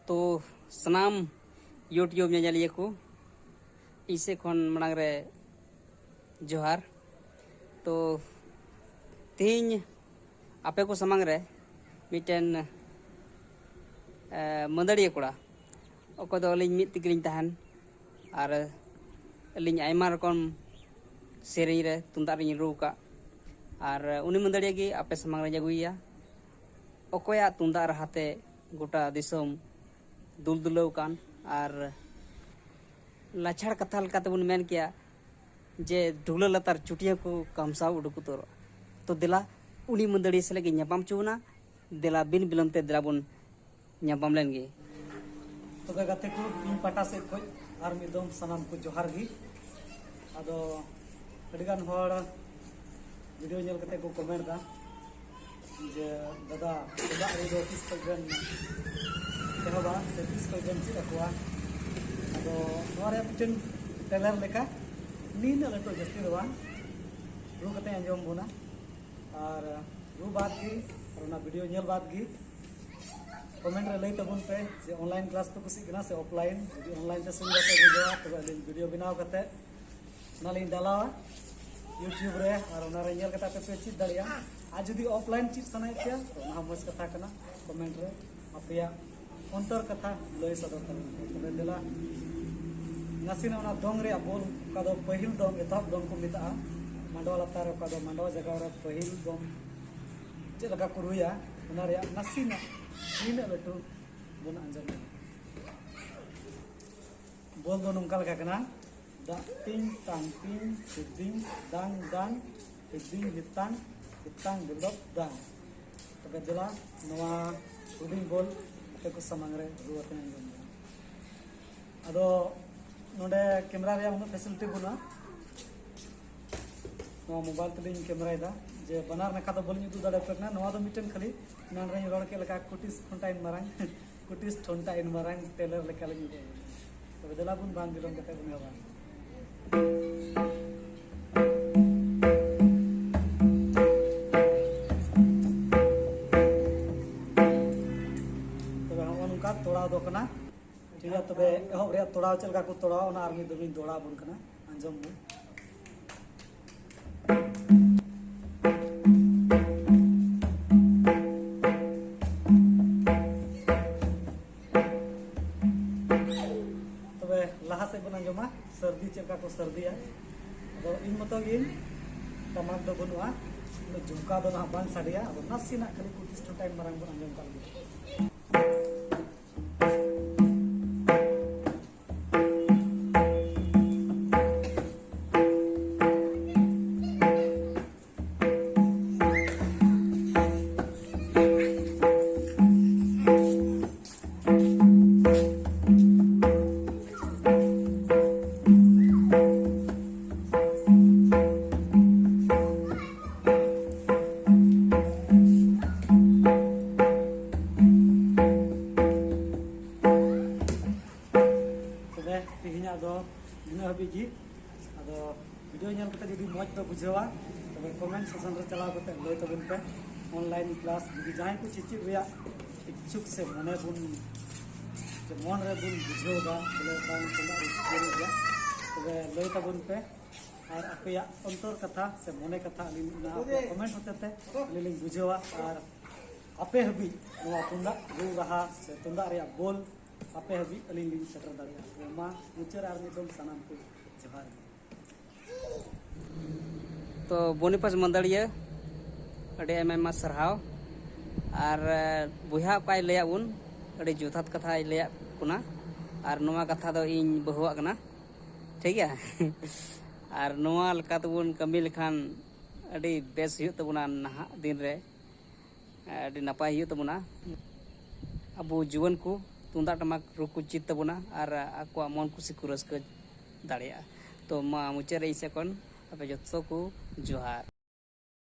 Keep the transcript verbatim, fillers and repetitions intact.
ᱛᱚ ᱥᱟᱱᱟᱢ YouTube ᱧᱮᱧᱮᱞᱤᱭᱟᱹ ᱠᱚ, ᱤᱧ ᱥᱮᱫ ᱠᱷᱚᱱ ᱢᱟᱲᱟᱝ ᱨᱮ ᱡᱚᱦᱟᱨ᱾ ᱛᱚ ᱛᱮᱦᱮᱧ ᱟᱯᱮ ᱠᱚ ᱥᱟᱢᱟᱝ ᱨᱮ ᱢᱤᱫᱴᱮᱱ ᱮ, ᱢᱟᱹᱫᱟᱹᱲᱤᱭᱟᱹ ᱠᱚᱲᱟ, ᱚᱠᱚᱭ ᱫᱚ ᱟᱹᱞᱤᱧ ᱢᱤᱫ ᱛᱮᱜᱮ ᱞᱤᱧ ᱛᱟᱦᱮᱱ, ᱟᱨ ᱟᱹᱞᱤᱧ ᱟᱭᱢᱟ ᱨᱚᱠᱚᱢ ᱥᱮᱨᱮᱧ ᱨᱮ ᱛᱩᱢᱫᱟᱜ ᱨᱤᱧ ᱨᱩ ᱟᱠᱟᱫ᱾ ᱟᱨ ᱩᱱᱤ ᱢᱟᱹᱫᱟᱹᱲᱤᱭᱟᱹ ᱜᱮ ᱟᱯᱮ ᱥᱟᱢᱟᱝ ᱨᱤᱧ ᱟᱹᱜᱩᱭᱮᱭᱟ, ᱚᱠᱚᱭᱟᱜ ᱛᱩᱢᱫᱟᱜ ᱨᱟᱦᱟ ᱛᱮ ᱜᱚᱴᱟ ᱫᱤᱥᱚᱢ ᱫᱩᱞ ᱫᱩᱞᱟᱹᱣ ᱟᱠᱟᱱ᱾ ᱟᱨ ᱞᱟᱪᱷᱟᱲ ᱠᱟᱛᱷᱟ ᱞᱮᱠᱟ ᱛᱮᱵᱚᱱ ᱢᱮᱱ ᱠᱮᱭᱟ ᱡᱮ ᱰᱷᱩᱞᱟᱹ ᱞᱟᱛᱟᱨ ᱪᱩᱴᱤ ᱦᱚᱸᱠᱚ ᱠᱟᱢᱥᱟᱣ ᱩᱰᱩᱠ ᱩᱛᱟᱹᱨᱚᱜᱼᱟ᱾ ᱛᱚ ᱫᱮᱞᱟ, ᱩᱱᱤ ᱢᱟᱹᱫᱟᱹᱲᱤᱭᱟᱹ ᱥᱟᱞᱟᱜ ᱜᱮ ᱧᱟᱯᱟᱢ ᱦᱚᱪᱚ ᱵᱚᱱᱟ᱾ ᱫᱮᱞᱟ, ᱵᱤᱱ ᱵᱤᱞᱚᱢ ᱛᱮ ᱫᱮᱞᱟ ᱵᱚᱱ ᱧᱟᱯᱟᱢ ᱞᱮᱱ ᱜᱮ᱾ ᱛᱚᱵᱮ ᱜᱟᱛᱮ ᱠᱚ, ᱤᱧ ᱯᱟᱦᱴᱟ ᱥᱮᱫ ᱠᱷᱚᱱ ᱟᱨ ᱢᱤᱫ ᱫᱚᱢ ᱥᱟᱱᱟᱢ ᱠᱚ ᱡᱚᱦᱟᱨ ᱜᱮ᱾ ᱟᱫᱚ ᱟᱹᱰᱤᱜᱟᱱ ᱦᱚᱲ ᱵᱷᱤᱰᱤᱭᱳ ᱧᱮᱞ ᱠᱟᱛᱮ ᱠᱚ ᱠᱚᱢᱮᱱᱴ ᱮᱫᱟ ᱡᱮ, "ᱫᱟᱫᱟ, ᱛᱩᱢᱫᱟᱜ ᱨᱩ ᱫᱚ ᱛᱤᱥ ᱠᱷᱚᱱ ᱵᱮᱱ ᱮᱦᱚᱵᱟ ᱥᱮ ᱛᱤᱥ ᱠᱷᱚᱱ ᱵᱮᱱ ᱪᱮᱫ ᱟᱠᱚᱣᱟ?" ᱟᱫᱚ ᱱᱚᱣᱟ ᱨᱮᱭᱟᱜ ᱢᱤᱫᱴᱮᱱ ᱴᱮᱞᱟᱨ ᱞᱮᱠᱟ, ᱱᱤᱱᱟᱹᱜ ᱞᱟᱹᱴᱩ ᱡᱟᱹᱥᱛᱤ ᱫᱚ ᱵᱟᱝ, ᱨᱩ ᱠᱟᱛᱮ ᱟᱸᱡᱚᱢ ᱵᱚᱱᱟ᱾ ᱟᱨ ᱨᱩ ᱵᱟᱫᱽ ᱜᱮ ᱟᱨ ᱚᱱᱟ ᱵᱷᱤᱰᱤᱭᱳ ᱧᱮᱞ ᱵᱟᱫᱽ ᱜᱮ ᱠᱚᱢᱮᱱᱴ ᱨᱮ ᱞᱟᱹᱭ ᱛᱟᱵᱚᱱ ᱯᱮ ᱡᱮ ᱚᱱᱞᱟᱭᱤᱱ ᱠᱞᱟᱥ ᱯᱮ ᱠᱩᱥᱤᱜ ᱠᱟᱱᱟ ᱥᱮ ᱚᱯᱷᱞᱟᱭᱤᱱ᱾ ᱡᱩᱫᱤ ᱚᱱᱞᱟᱭᱤᱱ ᱛᱮ ᱥᱩᱵᱤᱫᱷᱟ ᱯᱮ ᱵᱩᱡᱷᱟᱹᱣᱟ, ᱛᱚᱵᱮ ᱟᱹᱞᱤᱧ ᱵᱷᱤᱰᱤᱭᱳ ᱵᱮᱱᱟᱣ ᱠᱟᱛᱮ ᱚᱱᱟᱞᱤᱧ ᱰᱟᱞᱟᱣᱟ YouTube ᱨᱮ, ᱟᱨ ᱚᱱᱟᱨᱮ ᱧᱮᱞ ᱠᱟᱛᱮ ᱟᱯᱮ ᱯᱮ ᱪᱮᱫ ᱫᱟᱲᱮᱭᱟᱜᱼᱟ᱾ ᱟᱨ ᱡᱩᱫᱤ ᱚᱯᱷᱞᱟᱭᱤᱱ ᱪᱮᱫ ᱥᱟᱱᱟᱭᱮᱫ ᱯᱮᱭᱟ, ᱛᱚ ᱚᱱᱟ ᱦᱚᱸ ᱢᱚᱡᱽ ᱠᱟᱛᱷᱟ ᱠᱟᱱᱟ᱾ ᱠᱚᱢᱮᱱᱴ ᱨᱮ ᱟᱯᱮᱭᱟᱜ ᱚᱱᱛᱚᱨ ᱠᱟᱛᱷᱟ ᱞᱟᱹᱭ ᱥᱚᱫᱚᱨ ᱛᱟᱵᱚᱱ ᱯᱮ᱾ ᱛᱚᱵᱮ ᱫᱮᱞᱟ, ᱱᱟᱥᱮᱱᱟᱜ ᱚᱱᱟ ᱫᱚᱝ ᱨᱮᱭᱟᱜ ᱵᱳᱞ, ᱚᱠᱟ ᱫᱚ ᱯᱟᱹᱦᱤᱞ ᱫᱚᱝ, ᱮᱛᱚᱦᱚᱵ ᱫᱚᱝ ᱠᱚ ᱢᱮᱛᱟᱜᱼᱟ, ᱢᱟᱰᱣᱟ ᱞᱟᱛᱟᱨ ᱨᱮ, ᱚᱠᱟ ᱫᱚ ᱢᱟᱰᱣᱟ ᱡᱟᱭᱜᱟ ᱨᱮ ᱯᱟᱹᱦᱤᱞ ᱫᱚᱝ ᱪᱮᱫ ᱞᱮᱠᱟ ᱠᱚ ᱨᱩᱭᱟ, ᱚᱱᱟ ᱨᱮᱭᱟᱜ ᱱᱟᱥᱮᱱᱟᱜ ᱱᱤᱱᱟᱹᱜ ᱞᱟᱹᱴᱩ ᱵᱚᱱ ᱟᱸᱡᱚᱢᱟ᱾ ᱵᱳᱞ ᱫᱚ ᱱᱚᱝᱠᱟ ᱞᱮᱠᱟ ᱠᱟᱱᱟ: ᱫᱟᱜ ᱛᱤᱧ, ᱛᱟᱝ ᱛᱤᱧ, ᱦᱤᱫᱤᱧ, ᱫᱟᱝ ᱫᱟᱝ, ᱦᱤᱫᱤᱧ ᱦᱤᱛᱟᱝ, ᱦᱤᱛᱟᱝ ᱵᱤᱞᱚᱯ ᱫᱟᱝ᱾ ᱛᱚᱵᱮ ᱫᱮᱞᱟ, ᱱᱚᱣᱟ ᱦᱩᱰᱤᱧ ᱵᱳᱞ ᱟᱯᱮ ᱠᱚ ᱥᱟᱢᱟᱝ ᱨᱮ ᱨᱩ ᱟᱛᱮ ᱟᱸᱡᱚᱢ ᱵᱚᱱᱟ᱾ ᱟᱫᱚ ᱱᱚᱰᱮ ᱠᱮᱢᱮᱨᱟ ᱨᱮᱭᱟᱜ ᱩᱱᱟᱹᱜ ᱯᱷᱮᱥᱤᱞᱤᱴᱤ ᱵᱟᱹᱱᱩᱜᱼᱟ, ᱱᱚᱣᱟ ᱢᱳᱵᱟᱭᱤᱞ ᱛᱮᱞᱤᱧ ᱠᱮᱢᱮᱨᱟᱭᱮᱫᱟ, ᱡᱮ ᱵᱟᱱᱟᱨ ᱱᱟᱠᱷᱟ ᱫᱚ ᱵᱟᱹᱞᱤᱧ ᱩᱫᱩᱜ ᱫᱟᱲᱮᱭᱟᱯᱮ ᱠᱟᱱᱟ᱾ ᱱᱚᱣᱟ ᱫᱚ ᱢᱤᱫᱴᱮᱱ ᱠᱷᱟᱹᱞᱤ ᱮᱱᱟᱱ ᱨᱮᱧ ᱨᱚᱲ ᱠᱮᱫ ᱞᱮᱠᱟ ᱠᱩᱴᱤᱥ ᱴᱷᱚᱱᱴᱟ ᱤᱱ ᱢᱟᱨᱟᱝ ᱠᱩᱴᱤᱥ ᱴᱷᱚᱱᱴᱟ ᱤᱱ ᱢᱟᱨᱟᱝ ᱴᱮᱞᱟᱨ ᱞᱮᱠᱟᱞᱤᱧ ᱩᱫᱩᱜ ᱟᱵᱚᱱᱟ᱾ ᱛᱚᱵᱮ ᱫᱮᱞᱟ ᱵᱚᱱ ᱵᱟᱝ ᱵᱤᱞᱚᱢ ᱠᱟᱛᱮ ᱵᱚᱱ ᱮᱦᱚᱵᱟ᱾ ᱛᱚᱵᱮ ᱦᱚᱸᱜᱼᱚ ᱚᱱᱠᱟ ᱛᱚᱲᱟᱣ ᱫᱚ ᱠᱟᱱᱟ᱾ ᱴᱷᱤᱠ ᱜᱮᱭᱟ, ᱛᱚᱵᱮ ᱮᱦᱚᱵ ᱨᱮᱭᱟᱜ ᱛᱚᱲᱟᱣ ᱪᱮᱫ ᱞᱮᱠᱟ ᱠᱚ ᱛᱚᱲᱟᱣᱟ, ᱚᱱᱟ ᱟᱨ ᱢᱤᱫ ᱫᱚᱢ ᱤᱧ ᱫᱚᱦᱲᱟ ᱟᱵᱚᱱ ᱠᱟᱱᱟ, ᱟᱸᱡᱚᱢ ᱵᱚᱱ᱾ ᱛᱚᱵᱮ ᱞᱟᱦᱟ ᱥᱮᱫ ᱵᱚᱱ ᱟᱸᱡᱚᱢᱟ ᱥᱟᱹᱨᱫᱤ ᱪᱮᱫ ᱞᱮᱠᱟ ᱠᱚ ᱥᱟᱹᱨᱫᱤᱭᱟ᱾ ᱟᱫᱚ ᱤᱧ ᱢᱚᱛᱚ ᱜᱤᱧ, ᱴᱟᱢᱟᱠ ᱫᱚ ᱵᱟᱹᱱᱩᱜᱼᱟ, ᱩᱱᱟᱹᱜ ᱡᱷᱩᱢᱠᱟ ᱫᱚ ᱱᱟᱦᱟᱜ ᱵᱟᱝ ᱥᱟᱰᱮᱭᱟ᱾ ᱟᱫᱚ ᱱᱟᱥᱮᱱᱟᱜ ᱠᱷᱟᱹᱞᱤ ᱯᱚᱸᱪᱤᱥ ᱴᱷᱚᱱ ᱴᱟᱭᱤᱢ ᱢᱟᱨᱟᱝ ᱵᱚᱱ ᱟᱸᱡᱚᱢ ᱠᱟᱜ ᱞᱮᱜᱮ᱾ ᱛᱚᱵᱮ ᱛᱮᱦᱮᱧᱟᱜ ᱫᱚ ᱱᱤᱱᱟᱹᱜ ᱦᱟᱹᱵᱤᱡ ᱜᱮ᱾ ᱟᱫᱚ ᱵᱷᱤᱰᱤᱭᱳ ᱧᱮᱞ ᱠᱟᱛᱮ ᱡᱩᱫᱤ ᱢᱚᱡᱽ ᱯᱮ ᱵᱩᱡᱷᱟᱹᱣᱟ, ᱛᱚᱵᱮ ᱠᱚᱢᱮᱱᱴ ᱥᱮᱠᱥᱚᱱ ᱨᱮ ᱪᱟᱞᱟᱣ ᱠᱟᱛᱮ ᱞᱟᱹᱭ ᱛᱟᱵᱚᱱ ᱯᱮ᱾ ᱚᱱᱞᱟᱭᱤᱱ ᱠᱞᱟᱥ ᱡᱩᱫᱤ ᱡᱟᱦᱟᱸᱭ ᱠᱚ ᱪᱮᱪᱮᱫ ᱨᱮᱭᱟᱜ ᱤᱪᱪᱷᱩᱠ ᱥᱮ ᱢᱚᱱᱮ ᱵᱚᱱ, ᱥᱮ ᱢᱚᱱ ᱨᱮ ᱵᱚᱱ ᱵᱩᱡᱷᱟᱹᱣ ᱮᱫᱟ ᱵᱚᱞᱮ ᱵᱟᱝ ᱛᱩᱢᱫᱟᱜ ᱨᱩ ᱥᱤᱠᱷᱟᱹᱣ ᱜᱮᱭᱟ, ᱛᱚᱵᱮ ᱞᱟᱹᱭ ᱛᱟᱵᱚᱱ ᱯᱮ᱾ ᱟᱨ ᱟᱯᱮᱭᱟᱜ ᱚᱱᱛᱚᱨ ᱠᱟᱛᱷᱟ ᱥᱮ ᱢᱚᱱᱮ ᱠᱟᱛᱷᱟ ᱟᱹᱞᱤᱧ ᱚᱱᱟ ᱟᱯᱮᱭᱟᱜ ᱠᱚᱢᱮᱱᱴ ᱦᱚᱛᱮ ᱛᱮ ᱟᱹᱞᱤᱧ ᱞᱤᱧ ᱵᱩᱡᱷᱟᱹᱣᱟ᱾ ᱟᱨ ᱟᱯᱮ ᱦᱟᱹᱵᱤᱡ ᱱᱚᱣᱟ ᱛᱩᱢᱫᱟᱜ ᱨᱩ ᱨᱟᱦᱟ ᱥᱮ ᱛᱩᱢᱫᱟᱜ ᱨᱮᱭᱟᱜ ᱵᱳᱞ ᱟᱯᱮ ᱦᱟᱹᱵᱤᱡ ᱟᱹᱞᱤᱧ ᱞᱤᱧ ᱥᱮᱴᱮᱨ ᱫᱟᱲᱮᱭᱟᱜᱼᱟ᱾ ᱛᱚ ᱢᱟ ᱢᱩᱪᱟᱹᱫ ᱨᱮ ᱟᱨ ᱢᱤᱫ ᱫᱚᱢ ᱥᱟᱱᱟᱢ ᱠᱚ ᱡᱚᱦᱟᱨ ᱜᱮ᱾ ᱛᱚ ᱵᱚᱱᱤᱯᱟᱥ ᱢᱟᱹᱫᱟᱹᱲᱤᱭᱟᱹ, ᱟᱹᱰᱤ ᱟᱭᱢᱟ ᱟᱭᱢᱟ ᱥᱟᱨᱦᱟᱣ᱾ ᱟᱨ ᱵᱚᱭᱦᱟ ᱚᱠᱟᱭ ᱞᱟᱹᱭᱟᱫ ᱵᱚᱱ, ᱟᱹᱰᱤ ᱡᱚᱛᱷᱟᱛ ᱠᱟᱛᱷᱟᱭ ᱞᱟᱹᱭᱟᱫ ᱵᱚᱱᱟ᱾ ᱟᱨ ᱱᱚᱣᱟ ᱠᱟᱛᱷᱟ ᱫᱚ ᱤᱧ ᱵᱟᱹᱦᱩᱣᱟᱜ ᱠᱟᱱᱟ, ᱴᱷᱤᱠ ᱜᱮᱭᱟ᱾ ᱟᱨ ᱱᱚᱣᱟ ᱞᱮᱠᱟ ᱛᱮᱵᱚᱱ ᱠᱟᱹᱢᱤ ᱞᱮᱠᱷᱟᱱ ᱟᱹᱰᱤ ᱵᱮᱥ ᱦᱩᱭᱩᱜ ᱛᱟᱵᱚᱱᱟ ᱱᱟᱦᱟᱜ ᱫᱤᱱ ᱨᱮ᱾ ᱟᱹᱰᱤ ᱱᱟᱯᱟᱭ ᱦᱩᱭᱩᱜ ᱛᱟᱵᱚᱱᱟ᱾ ᱟᱵᱚ ᱡᱩᱣᱟᱹᱱ ᱠᱚ ᱛᱩᱢᱫᱟᱜ ᱴᱟᱢᱟᱠ ᱨᱩ ᱠᱚ ᱪᱮᱫ ᱛᱟᱵᱚᱱᱟ ᱟᱨ ᱟᱠᱚᱣᱟᱜ ᱢᱚᱱ ᱠᱩᱥᱤ ᱠᱚ ᱨᱟᱹᱥᱠᱟᱹ ᱫᱟᱲᱮᱭᱟᱜᱼᱟ᱾ ᱛᱚ ᱢᱟ ᱢᱩᱪᱟᱹᱫ ᱨᱮ ᱤᱧ ᱥᱮᱫ ᱠᱷᱚᱱ ᱟᱯᱮ ᱡᱚᱛᱚ ᱠᱚ ᱡᱚᱦᱟᱨ᱾